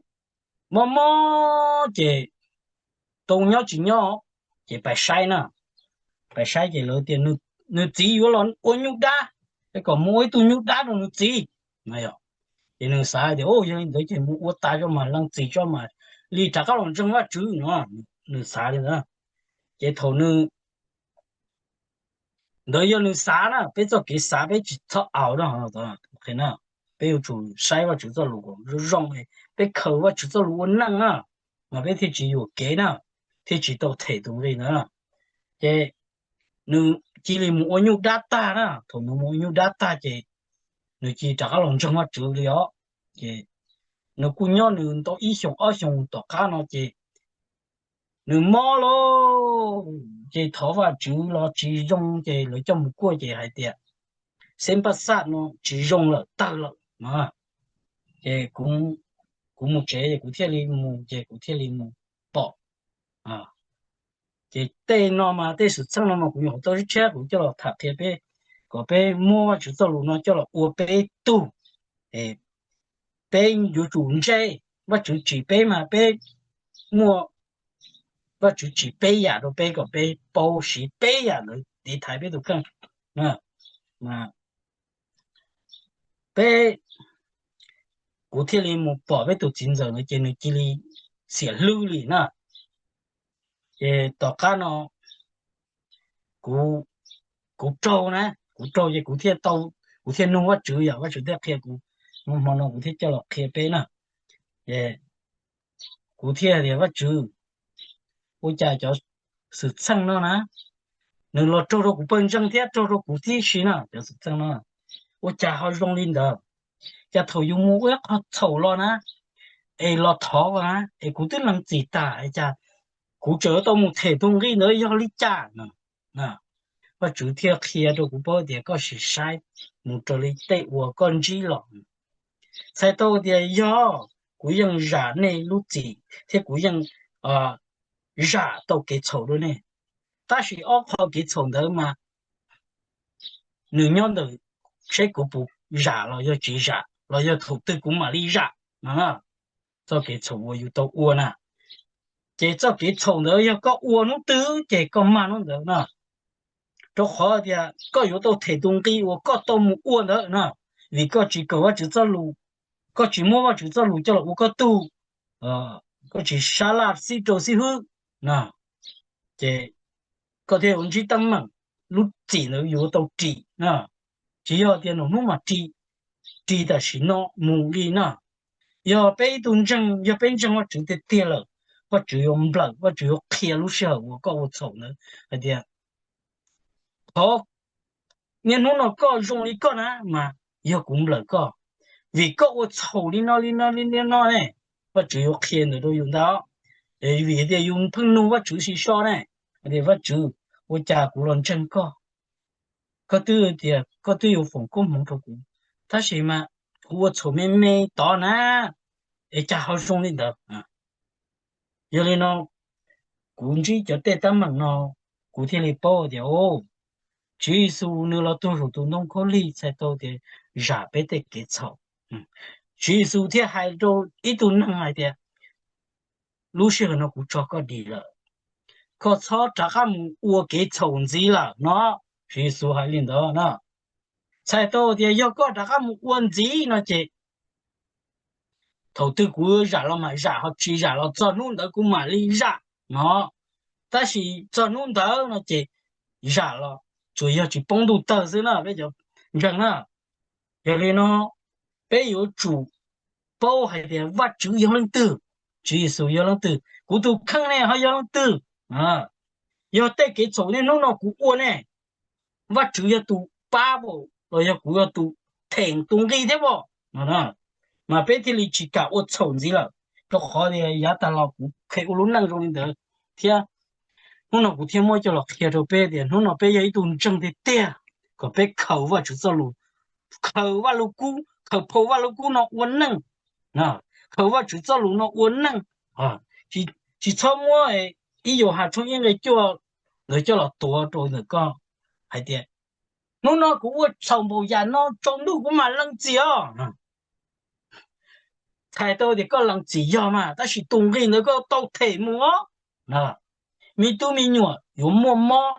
mob mob ces tau nyob tsis nyob, ces pais saib na, pais saib ces lawv tias nws txiv yuav los ua nyuj dab, es kom mus ua ib tug nyuj dab rau nws txiv na yom. Ces nws xav tias, yog li ntawd ces mus ua tas tso mas lees txim tso mas li rov qab los ntseeg Vajtswv no, nws xav li ntawd. Ces thaum nws ntawd yog nws xav na, peb txoj kev xav peb tsis txhob aus na. Peb yuav tsum saib Vajtswv txoj lus kom zoo zoo, peb khaws Vajtswv txoj lus ua neej na, mas peb thiaj tsis yuam kev na, thiaj tsis tau them tus nqi ntawd na. Ces nws cia li mus ua nyuj dab tag na, thaum nws mus ua nyuj dab tag ces nws cia li rov qab los ntseeg Vajtswv li os. Ces nws kuj nyob nws ntau ib xyoos ob xyoos tom qab no ces nws mob lauj, ces thov Vajtswv los tsis zoo ces lawv coj mus kuaj ces hais tias xeb npaj xaj no tsis zoo lawm, tawg lawm no. Ces kuv mus tsev ces kuv thiaj li mus, ces kuv thiaj li mus pom. Ces tej no mas tej xwm txheej no mas kuv nyuam qhuav tau tshiab tshiab kuv coj los tham qhia peb, kom peb muab Vajtswv txoj lus no coj los ua peb tug. Peb yuav tsum ntse, Vajtswv tsim peb mas peb muaj, Vajtswv tsim peb yam rau peb kom peb paub siv peb yam ntawd tiv thaiv peb tus kheej. Peb, kuv thiaj li mus pom peb tus txiv ntxawm ntawd ces nws cia li xiam hlwb li na. Ces tom qab no kuv, kuv raug na, kuv raug ces kuv thiaj tau, kuv thiaj nug Vajtswv, yog Vajtswv thiaj qhia kuv, hmo no kuv thiaj coj los qhia peb na. Ces kuv thiaj tias, Vajtswv, ua cas cov xwm txheej no na, nws los raug rau kuv pawg ntseeg thiab raug rau kuv tib si na, cov xwm txheej no ua cas ho zoo li ntawd? Cas thaum yus mus ua ib qho txhaum los na, es los thov na, es kuv twb lees txim tag, es cas kuv tseem yuav tau mus them tus nqi ntawd yog li cas no? Vajtswv thiaj qhia rau kuv paub tias koj sim saib mus raws li tej uas koj ntsib los. Txhais tau tias yog kuv yeej zam nej lub txim thiab kuv yeej zam tau kev txhaum rau nej, tab sis ob qho kev txhaum ntawd mas nws nyob ntawm seb kuv puas zam los yog tsis zam los yog thaum twg kuv mam li zam no. Txoj kev txhaum uas yus tau ua na, ces txoj kev txhaum ntawd yog koj ua hnub twg ces koj mag hnub ntawd na. Rau qhov tias koj yuav tau them tus nqi uas koj tau mus ua ntawd na, vim koj tsis kawm Vajtswv txoj lus, koj tsis muab Vajtswv txoj lus coj los ua koj tug, koj tsis sab laj xib rau xib hwb na, ces koj thiaj yuav ntsib teeb meem, lub txim ntawd yuav tau ris na. Tsis yog tias nws hnub mas ris, ris tam sim no mus li na. Yog peb ib tug ntseeg, yog peb ntseeg Vajtswv tiag tiag lawm, Vajtswv yuav nplawm, Vajtswv yuav qhia lub sij hawm uas koj ua txhaum ntawd hais tias, qhov niaj hnub no koj zoo li koj na, mas yog kuv nplawm koj, vim koj ua txhaum li no li no li no ne. Vajtswv yuav qhia ntawd rau yus ntag. Vim tias yus pheej nug Vajtswv sim so ne, tias Vajtswv, ua cas kuv los ntseeg koj, koj twb tias koj twb yuav foom koob hmoov rau kuv, tab sis mas kuv ua txhaum me me tod na, es cas ho zoo li ntawd? Yog li no, kuv ntsib cov tej teeb meem no, kuv thiaj li paub tias, o, Tswv Yexus nws los tuag saum tus ntoo khaub lig txhais tau tias zam peb tej kev txhaum. Tswv Yexus thiaj hais rau ib tug neeg hais tias, lub sij hawm no kuv tso koj dim lawm, koj txhob rov qab mus ua kev txhaum ntxiv lawm no. Tswv Yexus hais li ntawd na. Txhais tau tias yog koj rov qab mus ua ntxiv no ces thaum twg kuv zam los mam zam, ho tsis zam los txog hnub ntawd kuv mam li zam no. Tab sis txog hnub ntawd no ces zam los tsuas yog tsis poob ntuj tawg xwb na peb cov ntseeg na. Yog li no, peb yuav tsum paub hais tias Vajtswv yog leej twg, Tswv Yexus yog leej twg, kuv tus kheej ne ho yog leej twg. Yog tej kev txhaum niaj hnub no kuv ua ne, Vajtswv yog tus pab los yog kuv yog tus them tus nqi thiab as, mas peb thiaj li tsis kam ua txhaum ntxiv lawm. Rau qhov tias yav tag los kuv kheev ua lub neej zoo li ntawd thiab. Hnub no kuv thiaj muab coj los qhia rau peb tias hnub no peb yog ib tug ntseeg tiag tiag, kom peb khaws Vajtswv txoj lus, khaws Vaj Lug Kub, khaws phau Vaj Lug Kub no ua neej, khaws Vajtswv txoj lus no ua neej. Tsis txhob muab ib Yauhas tshooj ib nqe cuaj ntawd coj los tuav rau ntawm koj hais tias, hnub no kuv ua txhaum npaum yam no, tsaus ntuj kuv mam lees txim os. Txhais tau tias koj lees txim yog mas, tab sis tus nqi ntawd koj tau them mus os. Me tub me nyuam yuav muaj mob,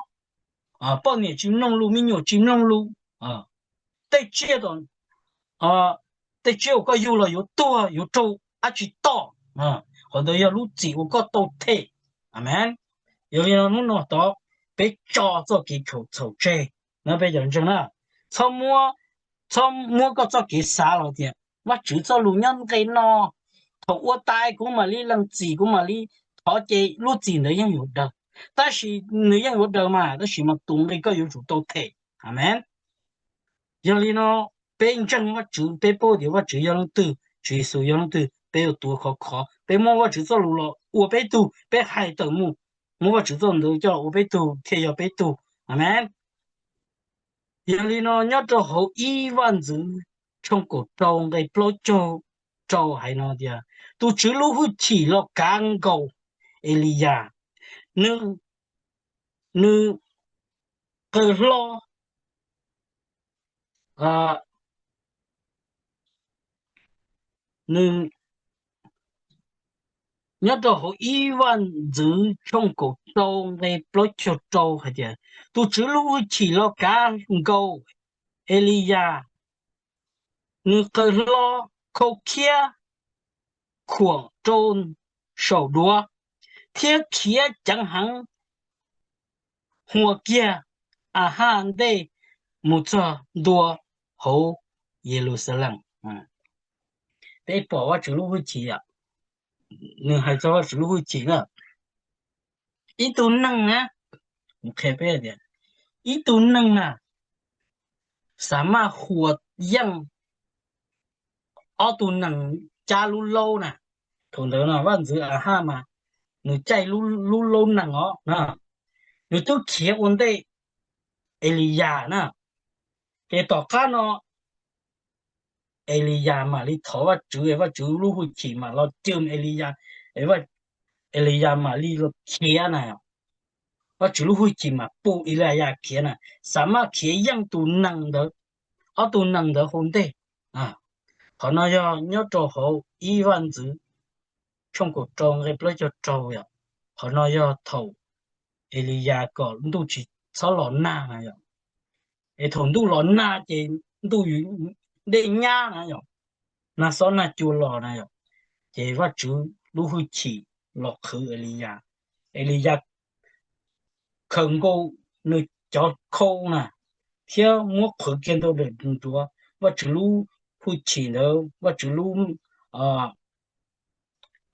poj niam tsis mloog lus, me nyuam tsis mloog lus, tej tsiaj, tej tsiaj uas koj yug los yuav tuag, yuav raug dab tsi tom. Qhov ntawd yog lub txim uas koj tau them. Amees. Yog li no hnub no tod peb tso txoj kev txhaum tseg na peb cov ntseeg na. Txhob muab koj txoj kev xav los tias Vajtswv txoj lus nyob nqe no, thaum ua tas kuv mam li lees txim, kuv mam li thov ces lub txim ntawd yeej yuav daws. Tab sis nws yeej yuav daws mas, tab sis mas tus nqi koj yuav tsum tau them. Amees. Yog li no peb ntseeg Vajtswv, peb paub tias Vajtswv yog leej twg, Tswv Yexus yog leej twg, peb yuav tuav khov khov, peb muab Vajtswv txoj lus los ua peb tug, peb hais tawm mus, muab Vajtswv txoj lus ntawd coj los ua peb tug thiaj yog peb tug. Amees. Yog li no nyob rau hauv ib Vaj Ntxwv tshooj kaum rau nqe plaub caug rau hais no tias, tus Tswv lub hwj chim los kav nkaus Eliyas, nws, nws qawg hlo, nws, nyob rau hauv ib Vaj Ntxwv tshooj kaum rau nqe plaub caug rau hais tias, tus Tswv lub hwj chim los kav nkaus Eliyas, nws qawg hlo khau khiab khuam rau saum duav, thiab khiav ceev heev hua kiag Ahaj ntej mus txog ntua hauv Yeluxalees. Peb pom Vajtswv lub hwj chim, nws hais txog Vajtswv lub hwj chim na. Ib tug neeg na, kuv qhia peb tias, ib tug neeg na, xav maj hua yeej ob tug nees cab lub laub na. Thaum ntawd no Vaj Ntxwv Ahaj mas nws caij lub lub nees os na, nws twb khiav ua ntej Eliyas na. Ces tom qab no Eliyas mam li thov Vajtswv, Vajtswv lub hwj chim mam los cwm Eliyas, Eliyas mam li los khiav na. Vajtswv lub hwj chim mam pum Eliyas khiav na, xam maj khiav yeej tus nees ntawd, ob tug nees ntawd hauv ntej. Qhov no yog nyob rau hauv ib Vaj ntxwv tshooj kaum rau nqe plaub caug rau yom. Qhov no yog thaum Eliyas kom ntuj tsis txhob los nag na yom. Es thaum ntuj los nag ces ntuj dej nyab na yom, nag xob nag cua los na yom. Ces Vajtswv lub hwj chim los qhwv Eliyas. Eliyas khaws nkaus nws cov khau na, thiab muab qhwv kiag ntawm nruav, Vajtswv lub hwj chim ntawd, Vajtswv lub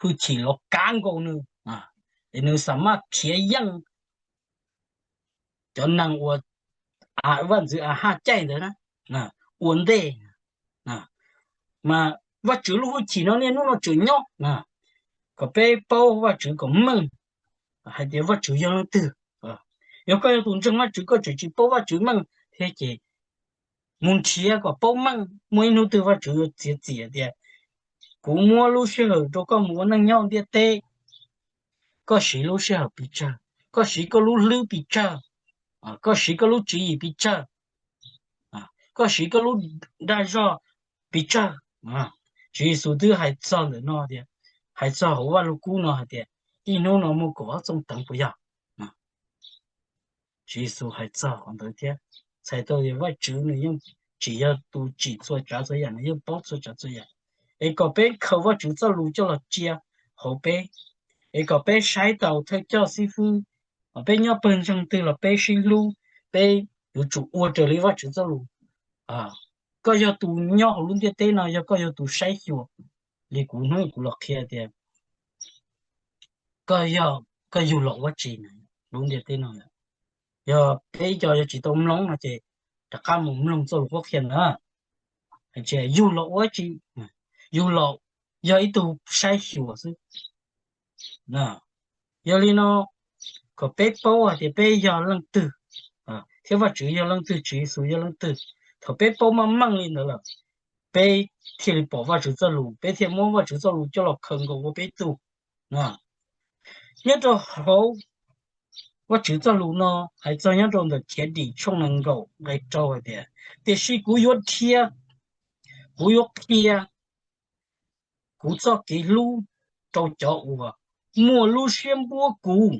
hwj chim los kav nkaus nws, es nws xam maj khiav yeej cov nees uas Vaj ntxwv Ahaj caij ntawd na ua ntej. Mas Vajtswv lub hwj chim no niaj hnub no tseem nyob, kom peb paub Vajtswv kom meej hais tias Vajtswv yog leej twg. Yog koj yog tus ntseeg Vajtswv koj tseem tsis paub Vajtswv meej thiab ces mus nrhiav kom paub meej, muaj ib hnub twg Vajtswv yuav txiav txim tias kuv muab lub sij hawm rau koj mus ua neej nyob ntiaj teb, koj siv lub sij hawm pes tsawg, koj siv koj lub hlwb pes tsawg, koj siv koj lub tswv yim pes tsawg, koj siv koj lub dag zog pes tsawg. Tswv Yexus twb hais txog ntawm no tias, hais txog hauv Vaj Lug Kub no hais tias ib hnub no muaj kaum ob txooj teev puas yog? Tswv Yexus hais txog qhov ntawd thiab, txhais tau tias Vajtswv nws yeej tsis yog tus tsim txhua tsav txhua yam, nws yeej paub txhua tsav txhua yam. Es kom peb khaws Vajtswv txoj lus coj los cia hauv peb, es kom peb saib taus thawj coj xib fwb, peb nyob pawg ntseeg twg los peb sib hlub, peb yuav tsum ua raws li Vajtswv txoj lus. Koj yog tus nyob hauv lub ntiaj teb no, yog koj yog tus saib xyuas li kuv hnub kuv los qhia tias koj yog, koj yug los ua tsi lub ntiaj teb no. Yog peb cov yog tsis tau mloog no ces rov qab mus mloog txoj lus qhuab qhia na. Yug los ua tsi? Yug los yog ib tug saib xyuas xwb. Yog li no, kom peb paub hais tias peb yog leej twg, thiab Vajtswv yog leej twg, Tswv Yexus yog leej twg. Thaum peb paub meej meej li ntawd lawm, peb thiaj li pom Vajtswv txoj lus, peb thiaj muab Vajtswv txoj lus coj los khaws nkaus ua peb tug. Nyob rau hauv Vajtswv txoj lus no hais txog nyob rau ntawm Khiav Dim tshooj nees nkaum nqe rau hais tias, tiam sis kuv yuav dhia, kuv yuav qhia kuv txoj kev hlub rau cov uas muaj lub siab npuab kuv,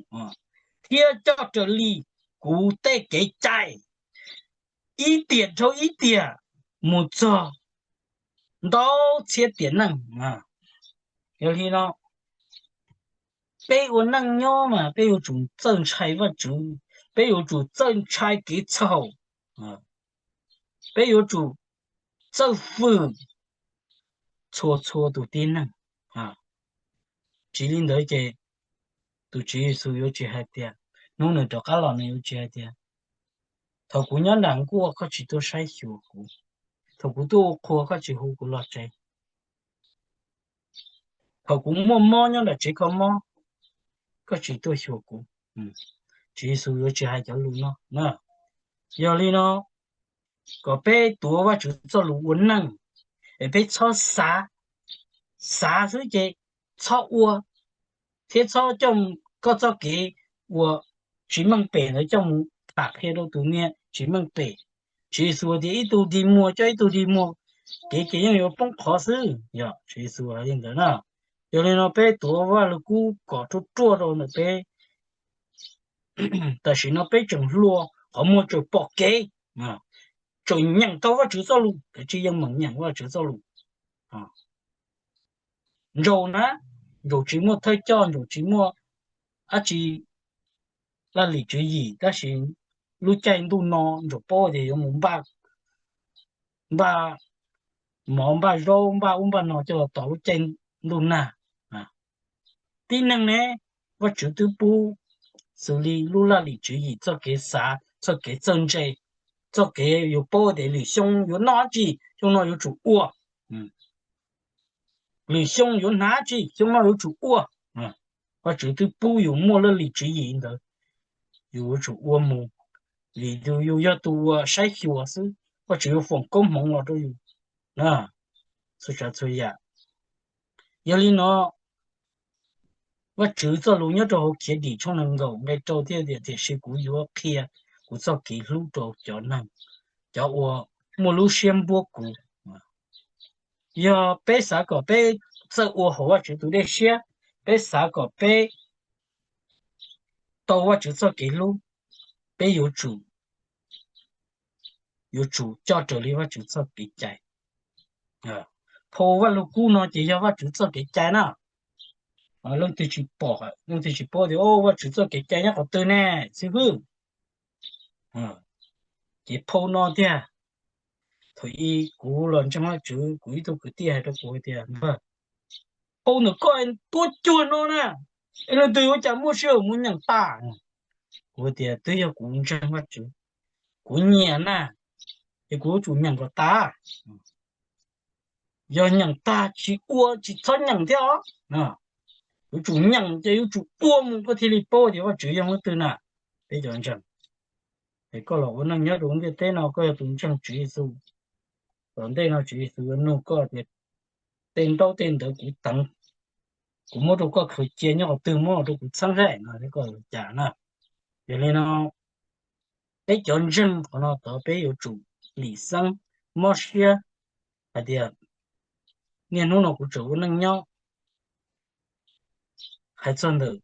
thiab coj raws li kuv tej kev cai ib tiam dhau ib tiam mus txog ntau txhiab tiam neej. Yog li no, peb ua neej nyob mas peb yuav tsum txawj ntshai Vajtswv, peb yuav tsum txawj ntshai kev txhaum, peb yuav tsum txawj fwm txhua txhua tus tib neeg. Tsis li ntawd ces tus Tswv Yexus yuav tsis hais tias, hnub nws rov qab los nws yuav tsis hais tias, thaum kuv nyob nram nkuaj koj tsis tuaj saib xyuas kuv, thaum kuv tuaj ua qhua koj tsis hu kuv los tsev, thaum kuv muaj mob nyob nram tsev kho mob koj tsis tuaj xyuas kuv. Tswv Yexus yuav tsis hais cov lus no na. Yog li no, kom peb tuav Vajtswv txoj lus ua neej, es peb txhob xav, xav xwb ces txhob ua, thiab txhob coj koj txoj kev uas tsis meej pem ntawd coj mus tham qhia rau tus niag tsis meej pem. Tswv Yexus tias ib tug dig muag coj ib tug dig muag, kev ces yeej yuav poob qhov xwb. Yog Tswv Yexus hais li ntawd na. Yog li no peb tuav Vaj Lug Kub kom ruaj ruaj rau ntawm peb. Tam sim no peb tseem hluas, qhov muag tseem pom kev, tseem nyeem tau Vajtswv txoj lus, kav tsij yeej meem nyeem Vajtswv txoj lus. Ntsaum na, ntsaum tsis muaj thawj coj, ntsaum tsis muaj dab tsi laj lim tswv yim, tab sis lub caij ntuj no ntsaum paub tias yuav mus npaj, npaj mov npaj zaub npaj ub npaj no coj los tos lub caij ntuj nag. Tib neeg ne, Vajtswv twb pub xws li lub laj lim tswv yim, txoj kev xav, txoj kev txawj ntse, txoj kev yuav paub tias lwm xyoo yuav noj dab tsi, xyoo no yuav tsum ua, lwm xyoo yuav hnav dab tsi, xyoo no yuav tsum ua. Vajtswv twb pub yus muaj laj lim tswv yim ntawd, yus yuav tsum ua mus, vim yus yog tus uas saib xyuas xwb, Vajtswv yuav foom koob hmoov los rau yus txhua tsav txhua yam. Yog li no, Vajtswv txoj lus nyob rau hauv Khiavdim tshooj nees nkaum nqe rau thiaj tias, tiam sis kuv yuav qhia kuv txoj kev hlub rau cov neeg, cov uas muaj lub siab npuab kuv. Yog peb xav kom peb txawj ua hauv Vajtswv tus dej siab, peb xav kom peb tau Vajtswv txoj kev hlub, peb yuav tsum, yuav tsum coj raws li Vajtswv txoj kev cai. Phau Vajluskub no ces yog Vajtswv txoj kev cai na. Leej twg tsis pom, leej twg tsis paub tias, o, Vajtswv txoj kev cai nyob qhov twg ne, xib hwb? Ces phau no tiag. Thaum ub kuv los ntseeg Vajtswv, kuv ib tug kwv tij hais rau kuv tias, npawg, phau ntawm koj tuab cuag no na, es leej twg ua cas muaj sij hawm mus nyeem tas? Kuv tias, twb yog kuv ntseeg Vajtswv, kuv nyiam na, es kuv yuav tsum nyeem kom tas. Yog nyeem tag tsis ua tsis txhob nyeem thiab os. Yuav tsum nyeem ces yuav tsum ua mus koj thiaj li paub tias Vajtswv yog leej twg na. Peb cov ntseeg, es koj los ua neej nyob rau ntiaj teb no koj yog tus ntseeg Tswv Yexus, tom ntej no Tswv Yexus yuav nug koj tias, tej ntaub tej ntawv kuv teev, kuv muab rau koj khaws cia nyob qhov twg, muab rau kuv txheeb saib no thiab koj yuav cas na. Yog li no, peb cov ntseeg qhov no tod peb yuav tsum lim xeeb mob siab hais tias, niaj hnub no kuv tseem ua neej nyob, hais txog ntawm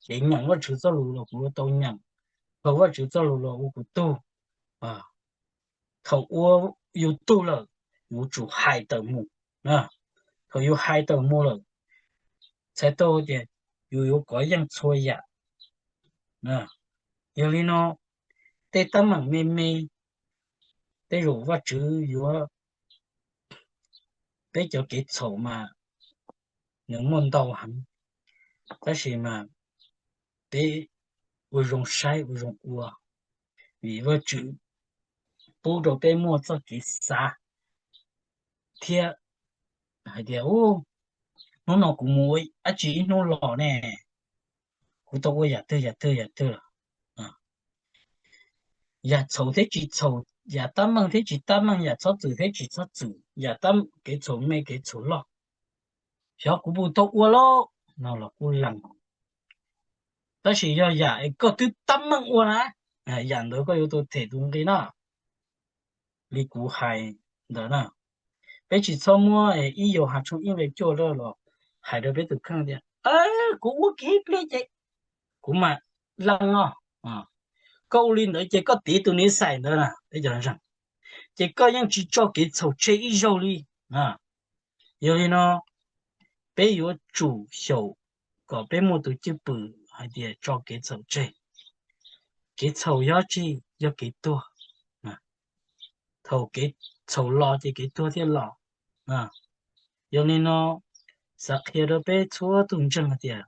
kev nyeem Vajtswv txoj lus los kuv yuav tau nyeem, khaws Vajtswv txoj lus los ua kuv tug. Thaum ua yus tug lawm, yus tsum hais tawm mus. Thaum yus hais tawm mus lawm, txhais tau tias yus yuav kov yeej txhua yam. Yog li no, tej teeb meem me me, tej zaum Vajtswv yuav, peb cov kev txhaum mas nws muaj ntau heev, tab sis mas peb ua zoo saib ua zoo ua, vim Vajtswv pub rau peb muaj txoj kev xav thiab hais tias, hnub no kuv mus ua dab tsi ib hnub los ne, kuv tau ua yam twg yam twg yam twg los, yam txhaum thiab tsis txhaum, yam tab meeg thiab tsis tab meeg, yam txhob txwm thiab tsis txhob txwm, yam kev txhaum me kev txhaum loj, xyov kuv puas tau ua lauj no los kuj lees. Tab sis yog yam es koj twb tab meeg ua na, yam ntawd koj yuav tau them tus nqi na. Li kuv hais ntawd na, peb tsis txhob muab ib Yauhas tshooj ib nqe cuaj los hais rau peb tus kheej tias, kuv ua kev ib pliag ces kuv mam lees os. Koj ua li ntawd ces koj tiv tus niv xais ntawd na, peb cov ntseeg, ces koj yeej tsis tso kev txhaum tseg ib zaug li. Yog li no, peb yuav tsum xyaum kom peb muaj tus cwj pwm hais tias tso kev txhaum tseg. Kev txhaum yog tsi? Yog kev tuag. Thaum kev txhaum los ces kev tuag thiaj los. Yog li no, xav qhia rau peb txhua tus ntseeg hais tias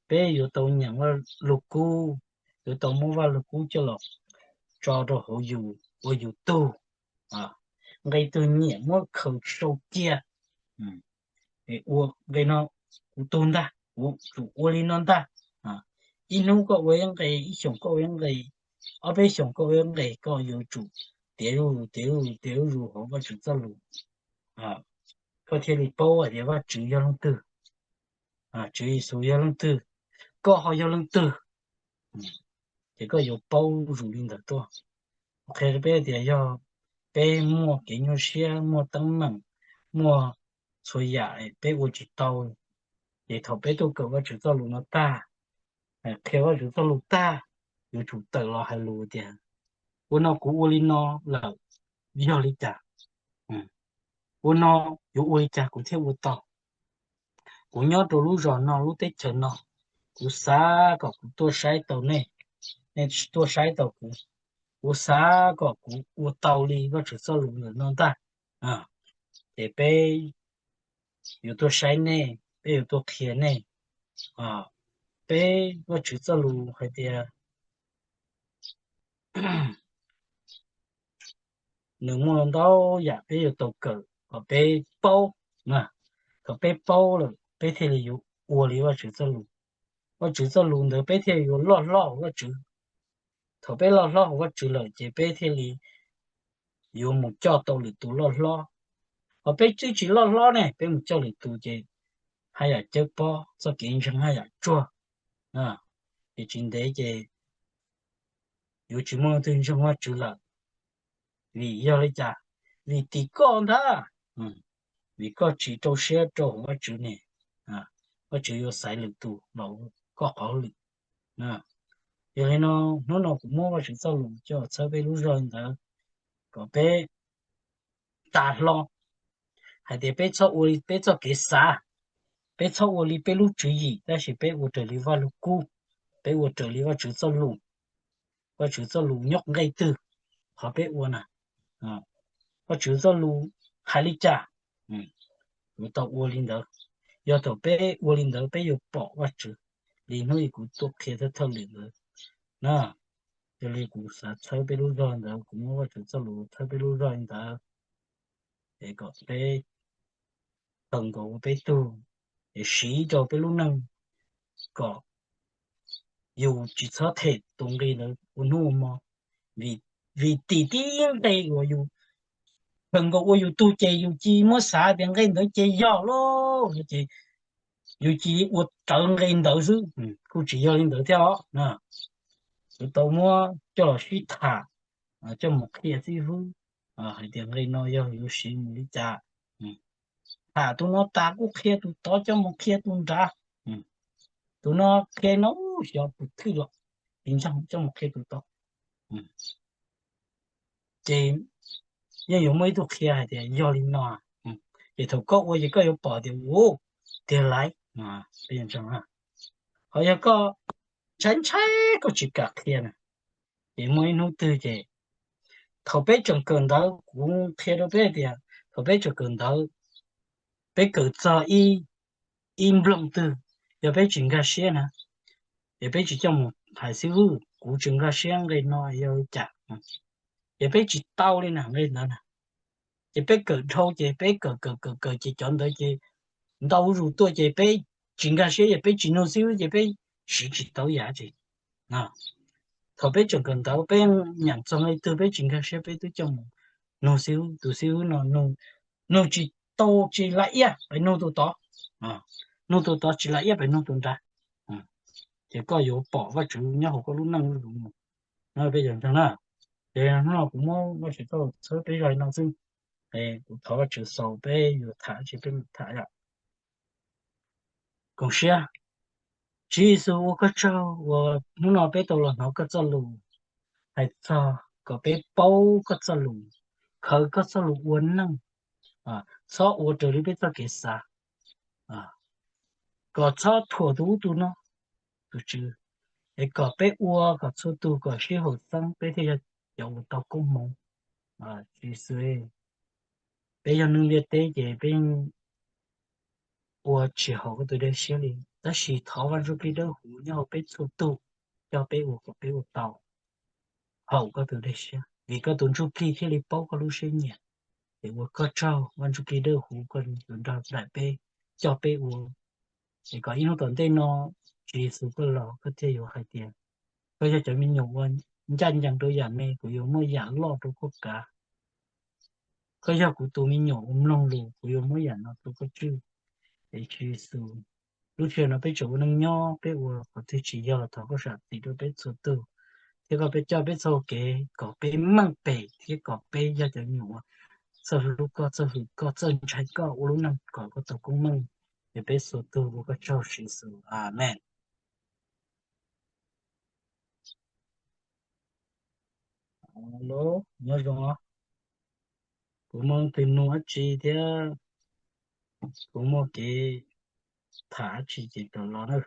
peb yuav tau nyeem Vaj Lug Kub, yuav tau muab Vaj Lug Kub coj los tso rau hauv yus ua yus tug. Nqe twg nyiam muab khaws sau cia. Ua nqe no kuv tug ntag, kuv tsum ua li no ntag. Ib hnub koj ua ib nqe, ib xyoos koj ua ib nqe, ob peb xyoos koj ua ib nqe, koj yuav tsum tiav zuj zus, tiav zuj zus, tiav zuj zus hauv Vajtswv txoj lus, koj thiaj li paub hais tias Vajtswv yog leej twg, Tswv Yexus yog leej twg, koj ho yog leej twg. Ces koj yuav paub zus li ntawd tuaj. Qhia rau peb tias yog peb muaj kev nyuaj siab, muaj teeb meem, muaj txhua yam peb ua tsis tau, ces thaum peb tuaj kawm Vajtswv txoj lus no tag, qhia Vajtswv txoj lus tag, yuav tsum tawm los hais lus tias, ua no kuv ua li no lawm, yog li cas? Ua no yuav ua li cas kuv thiaj ua tau? Kuv nyob rau lub zos no lub teb chaws no, kuv xav kom kuv tuaj saib tau nej, nej tsis tuaj saib tau kuv. Kuv xav kom kuv ua tau li Vajtswv txoj lus ntawm no ntag. Ces peb yuav tuaj saib nej, peb yuav tuaj qhia nej. Peb Vajtswv txoj lus hais tias nws muaj ntau yam peb yuav tau kawm kom peb paub, kom peb paub lawm peb thiaj li yuav ua li Vajtswv txoj lus. Vajtswv txoj lus ntawd peb thiaj yuav loj hlob hauv Vajtswv. Thaum peb loj hlob hauv Vajtswv lawm ces peb thiaj li yuav mus coj tau lwm tus loj hlob. Ho peb twb tsis loj hlob ne, peb mus coj lwm tus ces haj yam cawb pob, txoj kev ntseeg haj yam tsuag. Ces tsis ntev ces yuav tsis muaj leej twg ntseeg Vajtswv lawm. Vim yog li cas? Vim tim koj ntag. Vim koj tsis rau siab rau hauv Vajtswv ne, Vajtswv yuav xaiv lwm tus los ua koj qhov lwm. Yog li no, hnub no kuv muab Vajtswv txoj lus coj txhawb peb lub zog li ntawd, kom peb tas hlo hais tias peb txhob ua li peb txoj kev xav, peb txhob ua li peb lub tswv yim, tab sis peb ua raws li Vaj Lug Kub, peb ua raws li Vajtswv txoj lus. Vajtswv txoj lus nyob nqe twg, qhov peb ua na, Vajtswv txoj lus hais li cas, yuav tau ua li ntawd. Yog thaum peb ua li ntawd peb yuav pom Vajtswv, li hnub ib kuv tuaj qhia thawj thawj lwm ntawd na. Yog li kuv xav txhawb peb lub zog ntawd, kuv muab Vajtswv txoj lus txhawb peb lub zog li ntawd, es kom peb kawm nkaus ua peb tug, es siv rau peb lub neej, kom yus tsis txhob them tus nqi ntawd ua hnub ua hmo. Vim, vim tim tib nqe uas yus kawm nkaus ua yus tug ces yus cia muab xav tias nqe ntawd ces yog lauj, ces yus cia ua rawv nqe ntawd xwb. Kuj tsis yog li ntawd thiab os. Kuv tau muab coj los sib tham, coj mus qhia xib hwb hais tias nqe no yog yuav siv mus li cas. Tham tus no tas kuj qhia tus tod coj mus qhia tus nrad. Tus no qhia no xyov tus thwj los, tis ntsoog coj mus qhia tus tod. Ces yeej yuav muaj ib tug qhia hais tias yog li no. Ces thaum koj ua ces koj yuav pom tias ua tiag laiv. Ho yog koj ntshai ntshai koj tsis kam qhia na, ces muaj ib hnub twg ces, thaum peb tseem kawm ntawv, kuv qhia rau peb tias thaum peb tseem kawm ntawv, peb kawm txog ib nplooj twg, yog peb tsis nkag siab na, ces peb tsis coj mus hais xib hwb, kuv tsis nkag siab nqe no yog li cas, ces peb tsis tau li na nqe ntawd na. Ces peb kawm dhau ces peb kawm kawm kawm kawm ces cov ntawd ces ntau zus tuaj ces peb tsis nkag siab ces peb tsis nug xib hwb ces peb siv tsis tau yam tsi. Thaum peb tseem kawm ntawv peb nyeem txog nqe twg peb tsis nkag siab peb twb coj mus nug xib hwb, tus xib hwb no nug tsis tau tsis la iab pes nug tus tod, nug tus tod tsis la iab pes nug tus nrad. Ces koj yuav pom Vajtswv nyob hauv koj lub neej zuj zus mus. No peb cov ntseeg na, ces hnub no kuv muab Vajtswv txoj lus txhawb peb zog li no xwb. Kuv thov Vajtswv xaus peb yuav tham tsi peb mam tham yom. Koom siab. Tswv Yexus, ua koj tsaug uas hnub no peb tau los hnov koj txoj lus, hais txog kom peb paub koj txoj lus, khaws koj txoj lus ua neej, txhob ua raws li peb txoj kev xav, kom txhob thuam tus ub tus no, tus Tswv, es kom peb ua kom txhua tus kom sib haum xeeb peb thiaj yog cov uas tau koob hmoov. Tswv Yexus, peb yog neeg ntiaj teb ces peb ua tsis haum koj tus dej siab li, tab sis thov Vaj Ntsuj Plig Dawb Huv nyob hauv peb txhua tus, coj peb ua kom peb ua tau haum koj tus dej siab, vim koj tus Ntsuj Plig thiaj li paub koj lub siab nyiam. Ces ua koj tsaug Vaj Ntsuj Plig Dawb Huv, koj tus nrog daim peb, coj peb ua, es kom ib hnub tom ntej no Tswv Yexus koj los koj thiaj yuav hais tias, koj yog cov me nyuam uas ncaj ncees rau yam me, kuv yuav muab yam loj rau koj kav. Koj yog kuv tus me nyuam uas mloog lus, kuv yuav muab yam no rau koj tswj. Es Tswv Yexus, lub sij hawm no peb tseem ua neej nyob, peb ua qhov twg tsis yog los thov koj zam txim rau peb txhua tus, thiab koj peb coj peb txoj kev kom peb meej pem thiab kom peb yog cov me nyuam uas txawj hlub koj, txawj hwm koj, txawj ntshai koj ua lub neej kom koj tau koob meej. Es peb txhua tus ua koj tsaug Tswv Yexus, amees. Nyob zoo, kuv muaj leej twg nug dab tsi thiab kuv muaj kev tham dab tsi ces rov los na.